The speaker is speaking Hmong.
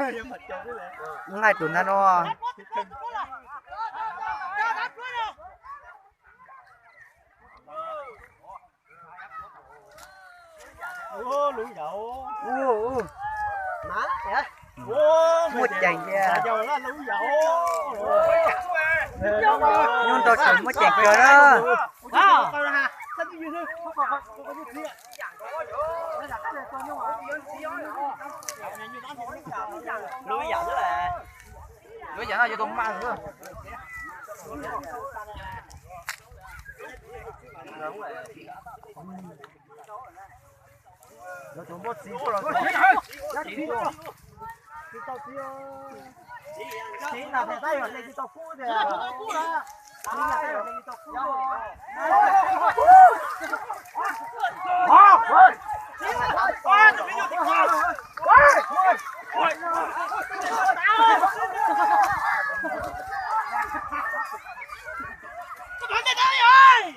Nqaij tus ntag no. Muaj ceem tiag. Nyob rau tseem muaj ceem kawg na. Lub yam no yuav tau maj xwb.